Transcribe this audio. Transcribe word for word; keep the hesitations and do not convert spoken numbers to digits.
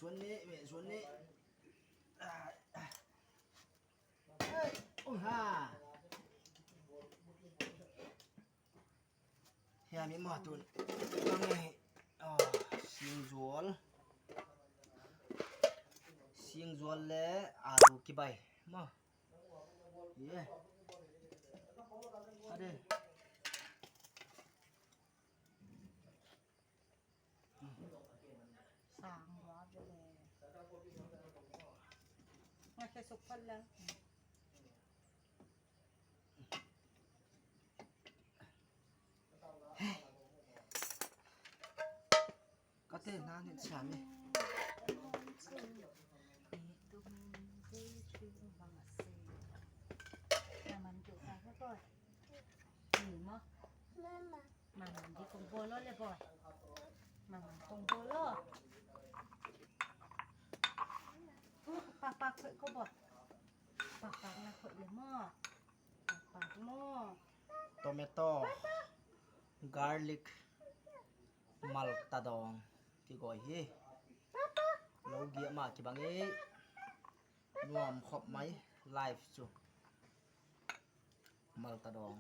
Suan ni, me suan ni. Ah, ah. Hey, oh ha. Hia mi ma tun. Kang e. Oh, singjual. Singjual le alu kibai. Ma. Ye. Ade. Sang wa bele. Nga ke suk pala. Kate na ni sa ni. Naman tu ka ko. Ni mo. Mama. Mama, di kong bolo le boy. Mama, kong bolo. Papa ko ko boy. Papa na ko le mo. Papa mo. Tomato, garlic, malta dong kigoi hi. Lo gi ama kibang e. Nuam khop mai life chu. Malta dong.